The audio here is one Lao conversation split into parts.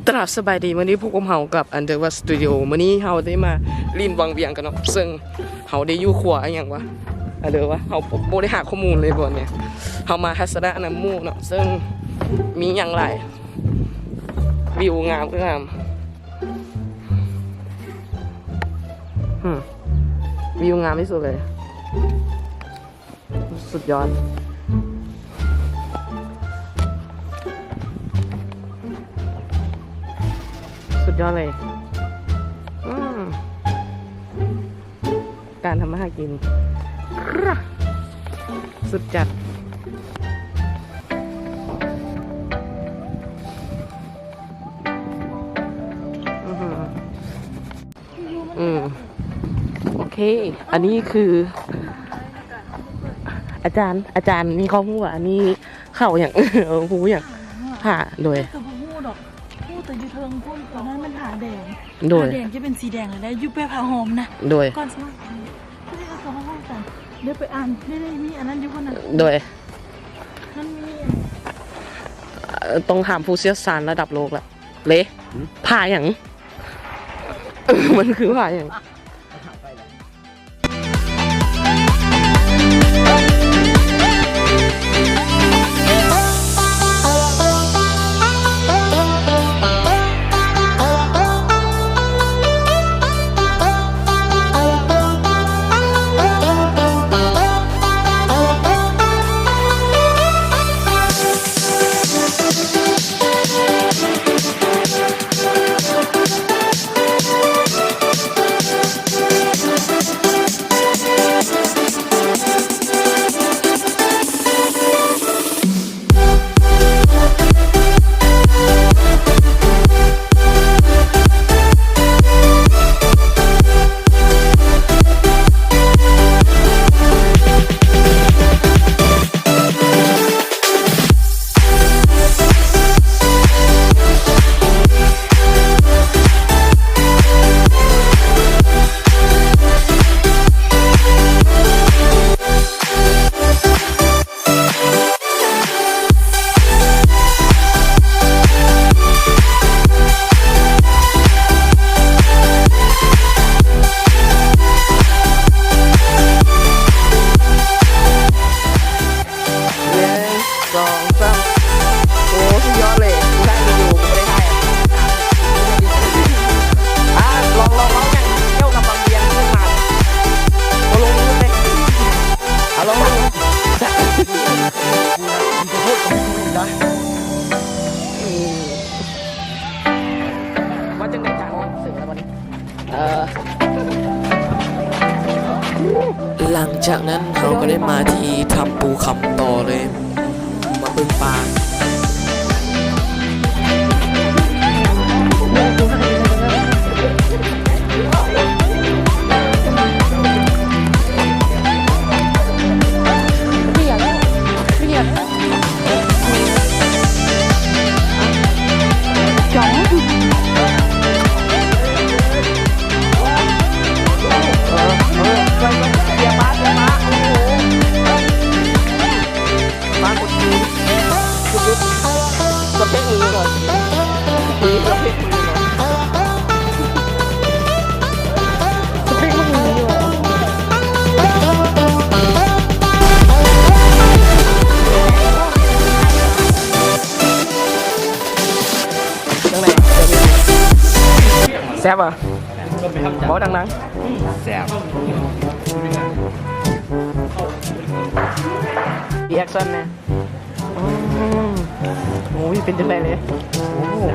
ຕະຫຼາດສະບາຍດີ ມື້ນີ້ພົບກັບເຮົາກັບ Underworld Studio ມື້ນີ້ເຮົາໄດ້ມາຫຼິ້ນວັງວຽງກັນເນາະ ເຊິ່ງເຮົາໄດ້ຢູ່ຂົວອີ່ຫຍັງວະ ອັນເດີວະ ເຮົາບໍ່ໄດ້ຫາຂໍ້ມູນເລີຍບ່ອນນີ້ ເຮົາມາທັດສະນະນຳໝູ່ເນາະ ເຊິ່ງມີຫຍັງຫຼາຍ ວິວງາມຄືງາມ ຫື ວິວງາມທີ່ສຸດເລີຍ. ສຸດຍອດ ສຸດຍອດເລີຍ ອືມ ການທຳມາຫາກິນ ສຸດຈັດ ອືມ. ອືມ ໂອເຄ ອັນນີ້ຄື ອາຈານ ອາຈານມີຄວາມຮູ້ວ່າ ອັນນີ້ເຂົາຫຍັງ ເອີ ຮູ້ຫຍັງ ຜ້າ ໂດຍ ກໍບໍ່ຮູ້ດອກ ຮູ້ແຕ່ຢູ່ເທິງພຸ້ນ ຕອນນັ້ນມັນຜ້າແດງ ໂດຍ ຜ້າແດງຈະເປັນສີແດງແລ້ວ ຢູ່ແປຜ້າຫົມນະ ໂດຍ ກ່ອນສະໝັກ ເຮົາກໍເວົ້າກັນ ດຽວໄປອ່ານ ໄດ້ ໄດ້ມີອັນນັ້ນຢູ່ພຸ້ນນະ ໂດຍ ມັນມີ ເອີ ຕ້ອງຖາມຜູ້ຊ່ຽວຊານລະດັບໂລກລະ ເລ ຫືມ ຜ້າຫຍັງ? ມັນຄືຜ້າຫຍັງ? ໜຶ່ງ ສອງ ສາມ ໂອ້ ສຸດຍອດເລີຍ ໄດ້ຢູ່ ບໍ່ໄດ້ຖ່າຍ ອ່າ ລອງ ລອງເວົ້າຫຍັງກ່ຽວກັບວັງວຽງທີ່ຜ່ານ ບໍ່ລົງເລີຍ ອ່າ ລອງເບິ່ງ ວ່າຈັ່ງໃດຈາກອອກເສີງແລ້ວບັດນີ້? ເອີ ຫຼັງຈາກນັ້ນເຮົາກໍໄດ້ມາທີ່ຖ້ຳປູຄຳຕໍ່ເລີຍ ມາເບິ່ງປາ. ສະເປັກມຶງກ່ອນ ສະເປັກມຶງກ່ອນ ສະເປັກມຶງຢູ່ ຈັ່ງໃດ ແຊບບໍ່? ເວົ້າດັງໆ ແຊບ ຣີແອັກຊັນແດ່. ອືມ ໂອ້ຍ ເປັນຈັ່ງໃດເລີຍ? ໂອ້ ອືມ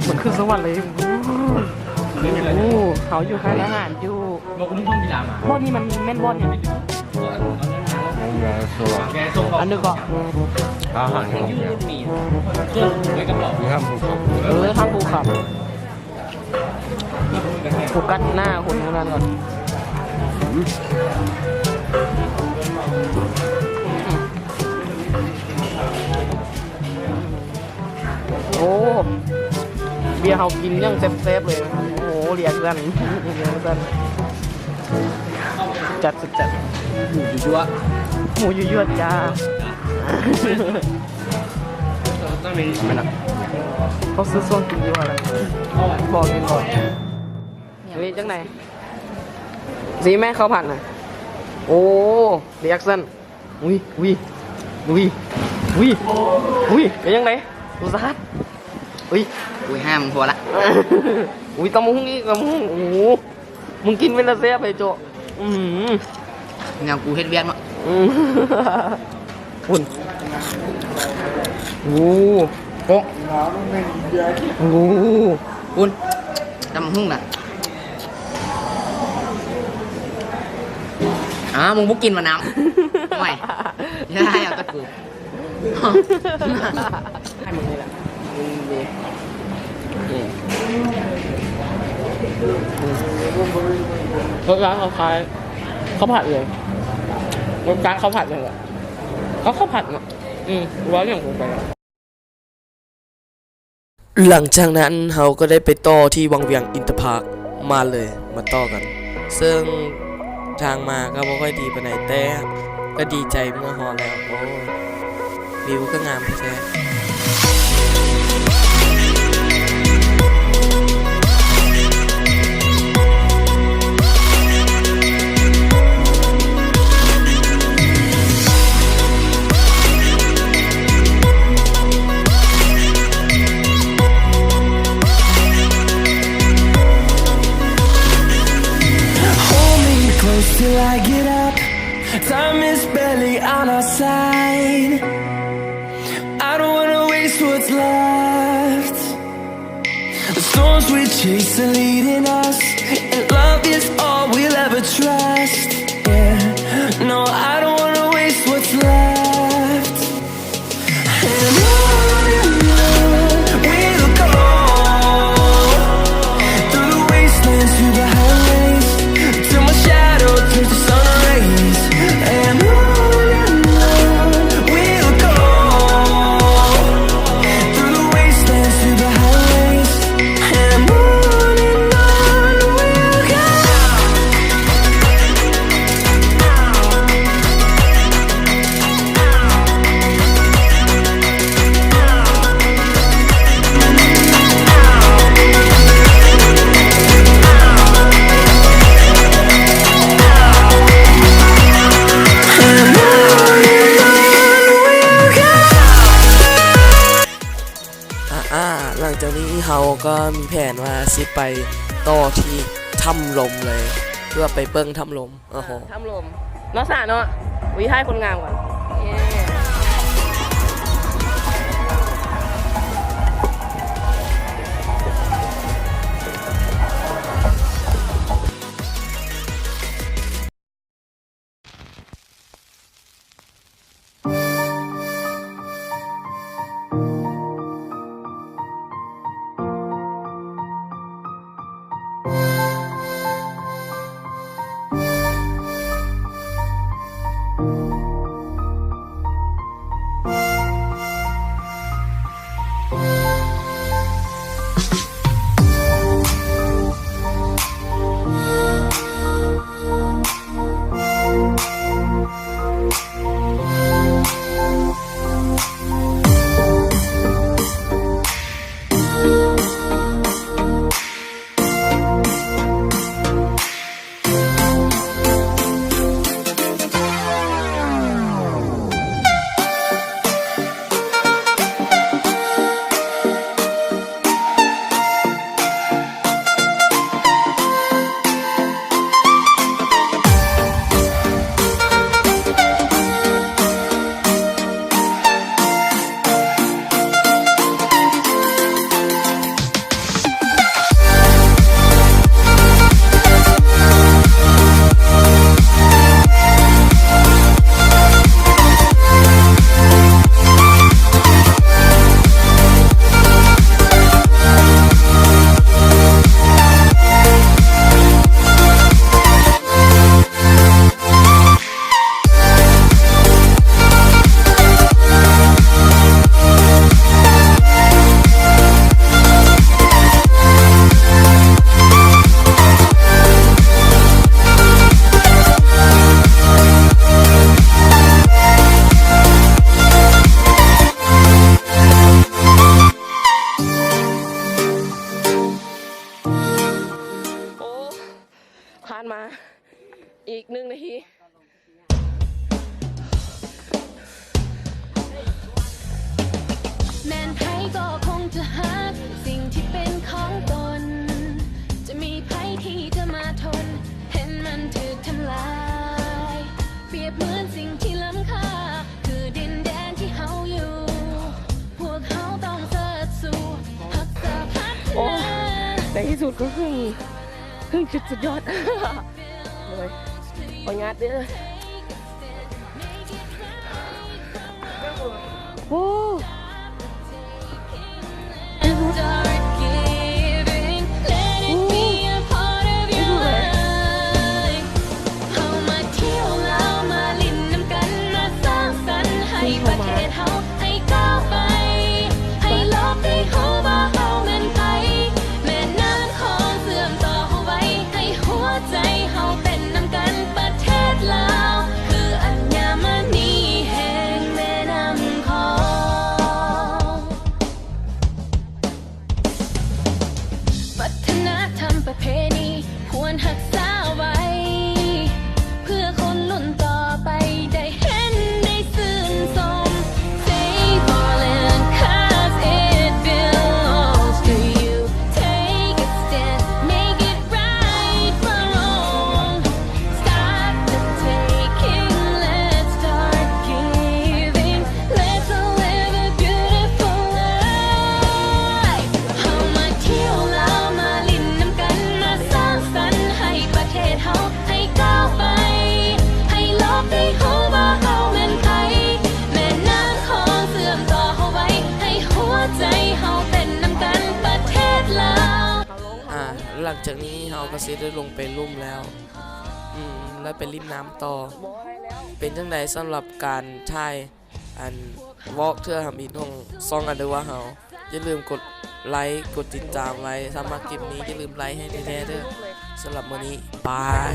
ມັນຄືສະຫວັນເລີຍ. ໂອ້ ເຮົາຢູ່ຮ້ານອາຫານຢູ່ ບ່ອນນີ້ມັນແມ່ນບ່ອນຫຍັງ? ອັນໜຶ່ງກໍ ຮ້ານອາຫານ ເອີ ຖ້ຳພູຄຳ. ໂຟກັສໜ້າຄົນຄົນນັ້ນກ່ອນ. ໂອ້ ເບຍເຮົາກິນຢ່າງແຊບໆເລີຍ. ໂອ້ ເລຍກຊັ້ນ ເລຍກຊັ້ນ ຈັດສຸດຈັດ. ໝູຍົວໆ ໝູຍົວໆ ຈ້າ. ແມ່ນລະ ເຂົາຊື້ຊ່ວງກິນຢູ່ຫັ້ນລະ ບໍ່ກິນບໍ່. ເອີຍ ຈັ່ງໃດ ຊິແມ່ເຂົ້າຜັດນະ. ໂອ້ ຣີແອັກຊັນ. ອຸ້ຍ ອຸ້ຍ ອຸ້ຍ ອຸ້ຍ ອຸ້ຍ ເປັນຈັ່ງໃດ ອຸສາດ? ອຸ້ຍ ອຸ້ຍ ຫ້າມ ພໍລະ. ອຸ້ຍ ຕຳບັກຫຸ່ງອີກ ຕຳບັກຫຸ່ງ. ໂອ້ໂຫ ມຶງກິນເປັນຕາແຊບເລີຍໂຈະ. ອືມ ແນວກູເຮັດວຽກເນາະ. ອືມ ພຸ້ນ ໂອ້ ໂອ້ ໂອ້ ພຸ້ນ ຕຳບັກຫຸ່ງນະ. ອ້າວ ມຶງບໍ່ກິນມະນາວ ໂອ້ຍ ຢ່າໃຫ້ເອົາແຕ່ກູ ໃຫ້ມຶງນີ້ແຫຼະ. ລົດລາວເຂົາຂາຍເຂົ້າຜັດເລີຍ ລົດລາວເຂົ້າຜັດເລີຍ ເອົາເຂົ້າຜັດເນາະ. ອືມ ວ່າຫຍັງກູໄປ. ຫຼັງຈາກນັ້ນເຮົາກໍໄດ້ໄປຕໍ່ທີ່ວັງວຽງອິນເຕີພາກ ມາເລີຍ ມາຕໍ່ກັນ ເຊິ່ງທາງມາກໍບໍ່ຄ່ອຍດີປານໃດ ແຕ່ກໍດີໃຈເມື່ອຮອດແລ້ວ. ໂອ້ ວິວກໍງາມແທ້ໆ. Hold me close till I get up. Time is barely on our side. I don't wanna waste what's left. The storms we chase are leading us, and love is all we'll ever trust. Yeah, no, I don't wanna waste what's left. And on and on we'll go, through the wastelands, through the highways, till my shadow turns to sun rays. And on and on we'll go, through the wastelands, through the highways, and on and on we'll go. ອາ ອາ ຫຼັງຈາກນີ້ເຮົາກໍມີແຜນວ່າຊິໄປຕໍ່ທີ່ຖ້ຳລົມເລີຍ ເພື່ອໄປເບິ່ງຖ້ຳລົມ. ໂອ້ໂຫ ຖ້ຳລົມເນາະ ສະເນາະ. ວິໄທຄົນງາມກ່ອນ. ເ ອີກໜຶ່ງນາທີ. ແມ່ນໃຜກໍຄົງຈະຮັກສິ່ງທີ່ເປັນຂອງຕົນ ຈະມີໃຜທີ່ຈະມາທົນເຫັນມັນຖືກທຳລາຍ ປຽບເໝືອນສິ່ງທີ່ລ້ຳຄ່າ ຄືດິນແດນທີ່ເຮົາຢູ່ ພວກເຮົາຕ້ອງເສີດສູ້ຮັກສາພັດທະນາ. ໂອ້ ໃນທີ່ສຸດກໍເຖິງ ເຖິງຈຸດສຸດຍອດ ໂດຍ ຂໍອະນຸຍາດເດີ. ໂອ້ ເຮົາມາທ່ຽວລາວ ມາຫຼິ້ນນຳກັນ ມາສ້າງສັນໃຫ້ປະເທດເຮົາ ໃຫ້ກ້າວໄປ ໃຫ້ໂລກໄດ້ຮູ້ວ່າເຮົາແມ່ນໃຜ ແມ່ນ້ຳຂອງເຊື່ອມຕໍ່ເຮົາໄວ້ ໃຫ້ຫົວໃຈເຮົາເປັນນຳກັນ ປະເທດລາວ ຄືອັນຍາມະນີແຫ່ງແມ່ນ້ຳຂອງ. ວັດທະນະທຳປະເພນີຄວນຮັກສາໄວ້ ເພື່ອຄົນລຸ້ນຕໍ່ໄປໄດ້ເຫັນໄດ້ຊື່ນຊົມ. Save our land, 'cause it belongs to you. Take a stand, make it right for all. Stop the taking, let's start giving. Let's all live a beautiful life. ເຮົາມາທ່ຽວລາວ ມາຫຼິ້ນນຳກັນ ມາສ້າງສັນໃຫ້ປະເທດເຮົາ ໃຫ້ກ້າວໄປ ໃຫ້ໂລກໄດ້ຮູ້ວ່າເຮົາແມ່ນໃຜ ແມ່ນ້ຳຂອງເຊື່ອມຕໍ່ເຮົາໄວ້ ໃຫ້ຫົວໃຈເຮົາເປັນນຳກັນ ປະເທດລາວ. ອ່າ ຫຼັງຈາກນີ້ເຮົາກໍຊິໄດ້ລົງໄປລຸ່ມແລ້ວ ອືມ ແລ້ວໄປຫຼິ້ນນ້ຳຕໍ່. ເປັນຈັ່ງໃດສຳລັບການຖ່າຍ ອັນ ວອກເທື່ອທຳອິດຂອງຊ່ອງອັນເດີວ່າເຮົາ? ຢ່າລືມກົດໄລ ກົດຕິດຕາມໄວ້. ຖ້າມັກຄລິບນີ້ ຢ່າລືມໄລໃຫ້ແດ່ໆເດີ. ສຳລັບມື້ນີ້ ບາຍ.